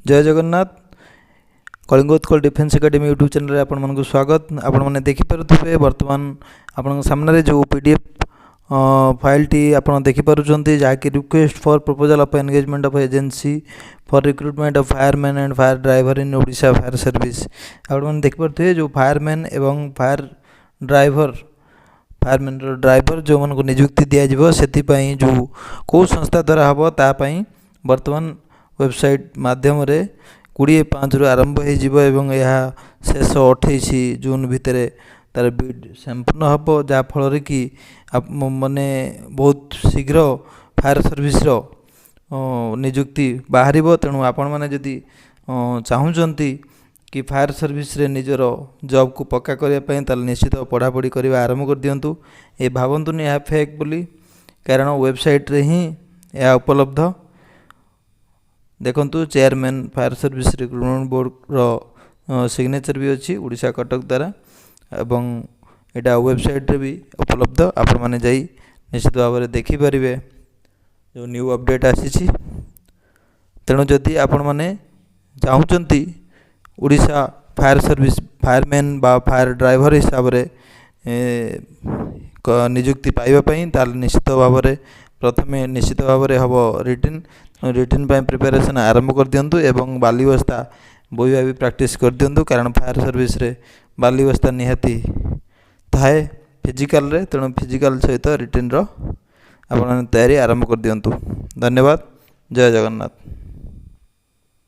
ଜୟ Jagannath. Kalinga Utkal defence academy YouTube ଚ୍ୟାନେଲରେ ଆପଣମାନଙ୍କୁ ସ୍ୱାଗତ। ଆପଣମାନେ ଦେଖିପାରୁଥିବେ, ବର୍ତ୍ତମାନ ଆପଣଙ୍କ ସାମ୍ନାରେ ଯେଉଁ PDF ଫାଇଲ୍ଟି ଆପଣ ଦେଖିପାରୁଛନ୍ତି, ଯାହାକି request for proposal of engagement of agency for recruitment of fireman and fire driver in Odisha Fire Service। ଆପଣମାନେ ଦେଖିପାରୁଥିବେ, ଯେଉଁ ଫାୟାରମ୍ୟାନ୍ ଏବଂ ଫାୟାର ଡ୍ରାଇଭର, ଫାୟାରମ୍ୟାନ୍ର ଡ୍ରାଇଭର ଯେଉଁମାନଙ୍କୁ ନିଯୁକ୍ତି ଦିଆଯିବ, ସେଥିପାଇଁ ଯେଉଁ କେଉଁ ସଂସ୍ଥା ଦ୍ୱାରା ହେବ, ତା ପାଇଁ ବର୍ତ୍ତମାନ ୱେବସାଇଟ୍ ମାଧ୍ୟମରେ 20/5ରୁ ଆରମ୍ଭ ହୋଇଯିବ ଏବଂ ଏହା ଶେଷ 28 ଜୁନ୍ ଭିତରେ ତା'ର ବିଡ୍ ସମ୍ପୂର୍ଣ୍ଣ ହେବ, ଯାହାଫଳରେ କି ମାନେ ବହୁତ ଶୀଘ୍ର ଫାୟାର ସର୍ଭିସର ନିଯୁକ୍ତି ବାହାରିବ। ତେଣୁ ଆପଣମାନେ ଯଦି ଚାହୁଁଛନ୍ତି କି ଫାୟାର ସର୍ଭିସରେ ନିଜର ଜବ୍କୁ ପକ୍କା କରିବା ପାଇଁ, ତାହେଲେ ନିଶ୍ଚିତ ପଢ଼ାପଢ଼ି କରିବା ଆରମ୍ଭ କରିଦିଅନ୍ତୁ। ଏ ଭାବନ୍ତୁନି ଏହା ଫେକ୍ ବୋଲି, କାରଣ ୱେବସାଇଟ୍ରେ ହିଁ ଏହା ଉପଲବ୍ଧ। ଦେଖନ୍ତୁ, ଚେୟାରମ୍ୟାନ୍ ଫାୟାର ସର୍ଭିସ ରିକ୍ରୁଟମେଣ୍ଟ ବୋର୍ଡ଼ର ସିଗ୍ନେଚର୍ ବି ଅଛି ଓଡ଼ିଶା କଟକ ଦ୍ୱାରା ଏବଂ ଏଇଟା ୱେବସାଇଟ୍ରେ ବି ଉପଲବ୍ଧ। ଆପଣମାନେ ଯାଇ ନିଶ୍ଚିତ ଭାବରେ ଦେଖିପାରିବେ ଯେଉଁ ନ୍ୟୁ ଅପଡ଼େଟ୍ ଆସିଛି। ତେଣୁ ଯଦି ଆପଣମାନେ ଚାହୁଁଛନ୍ତି ଓଡ଼ିଶା ଫାୟାର ସର୍ଭିସ ଫାୟାରମ୍ୟାନ୍ ବା ଫାୟାର ଡ୍ରାଇଭର ହିସାବରେ ନିଯୁକ୍ତି ପାଇବା ପାଇଁ, ତାହେଲେ ନିଶ୍ଚିତ ଭାବରେ ପ୍ରଥମେ ନିଶ୍ଚିତ ଭାବରେ ହେବ ରିଟିନ୍। ରିଟିନ୍ ପାଇଁ ପ୍ରିପାରେସନ୍ ଆରମ୍ଭ କରିଦିଅନ୍ତୁ ଏବଂ ବାଲି ବସ୍ତା ବୋହିବା ବି ପ୍ରାକ୍ଟିସ୍ କରିଦିଅନ୍ତୁ, କାରଣ ଫାୟାର ସର୍ଭିସରେ ବାଲି ବସ୍ତା ନିହାତି ଥାଏ ଫିଜିକାଲରେ। ତେଣୁ ଫିଜିକାଲ ସହିତ ରିଟିନ୍ର ଆପଣମାନେ ତୟାରୀ ଆରମ୍ଭ କରିଦିଅନ୍ତୁ। ଧନ୍ୟବାଦ। ଜୟ ଜଗନ୍ନାଥ।